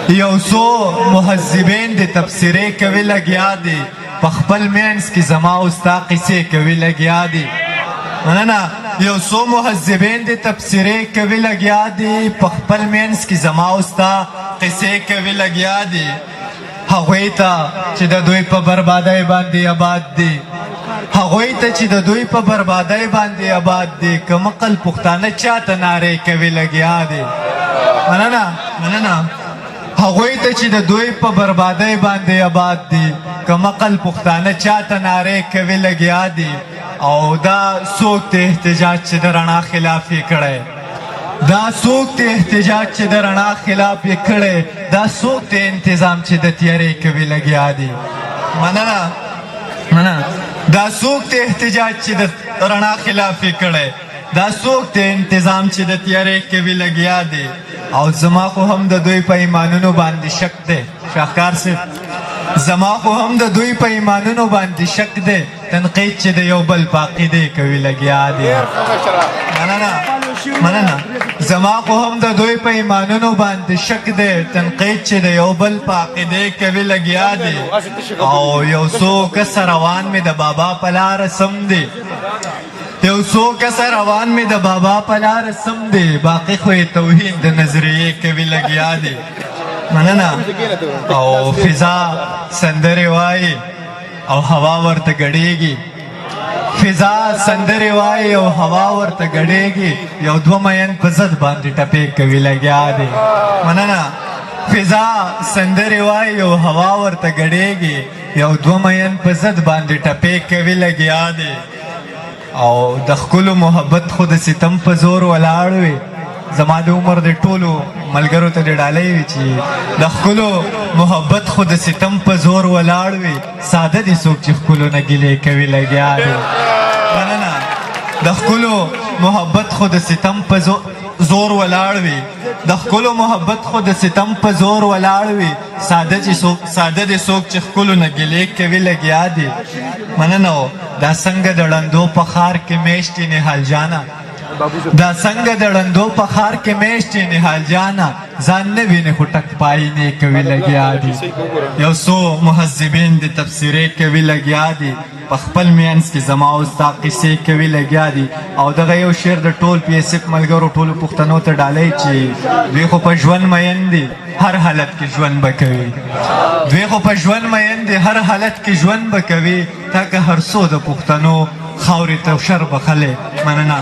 یو څو مهذبین د تبصرې کوي لګیا دي، په خپل مینځ کې زما او ستا قصې کوي لګیا دي. مننه. یو څو مهذبین د تبصرې کوي لګیا دي، په خپل مینځ کې زما او ستا قصې کوي لګیا دي. هغوی ته چې د دوی په بربادۍ باندې آباد دي، هغوی ته چې د دوی په بربادۍ باندې آباد دي، کمقل پښتانه چاته نارې کوي لګیا دي. مننه، مننه. هغوی ته چې د دوی په بربادۍ باندې آباد دي، کمقل پښتانه چاته نارې کوي لګیا دي. او دا څوک دی احتجاج چې د رڼا خلاف یې کړی؟ دا څوک دی احتجاج چې د رڼا خلاف یې کړی؟ دا څوک دی انتظام چې د تیارې کوي لګیا دي؟ مننه، مننه. دا څوک دی احتجاج چې د رڼا خلاف یې کړی؟ دا څوک دی انتظام چې د تیارې کوي لګیا دی؟ او زما خو هم د دوی په ایمانونو باندې شک دی، شاهکار صاحب، زما خو هم د دوی په ایمانونو باندې شک دی، تنقید چې د یو بل په عقیدې کوي لګیا دی. مننه، مننه. زما خو هم د دوی په ایمانونو باندې شک دی، تنقید چې د یو بل په عقیدې کوي لګیا دی. او یو څو کسه روان مې د بابا په لاره سم دی، یو څو کسه روان مې د بابا په لاره سم دی، باقي خو یې توهین د نظریې کوي لګیا دی. مننه. او فضا سندرې وایي او هوا ورته ګډېږي، فضا سندرې وایي او هوا ورته ګډېږي، یو دوه مین په ضد باندې ټپې کوي لګیا دی. مننه. فضا سندرې وایي او هوا ورته ګډېږي، یو دوه مین په ضد باندې ټپې کوي لګیا دی. او د ښکلو محبت خو د ستم په زور ولاړ وي، زما د عمر د ټولو ملګرو ته د ډالۍ وي چې د ښکلو محبت خو د ستم په زور ولاړ وي، ساده دي څوک چې ښکلو نه ګیلې کوي لګیا دي. مننه. د ښکلو محبت خو د ستم په زور ولاړ وي، د ښکلو محبت خو د ستم په زور ولاړ وي، ساده چې څوک، ساده دي څوک چې ښکلو نه ګیلې کوي لګیا دي. مننه. دا څنګه د ړندو په ښار کې میشتې نهال جانه، دا څنګه د ړندو په ښار کې میشتې نهال جانه، ځان نه ویني خو ټک پای نه کوي لګیا دي. یو څو مهذبین د تبصرې کوي لګیا دي، په خپل مینځ کې زما او ستا قصې کوي لګیا دي. او دغه یو شعر د ټول پي ایس ایف ملګرو ټولو پښتنو ته ډالۍ چې دوی خو په ژوند مین دي، هر حالت کې ژوند به کوي. دوی خو په ژوند مین دي، هر حالت کې ژوند به کوي، تا که هر څو د پښتنو خاورې ته شر بخلې. مننه.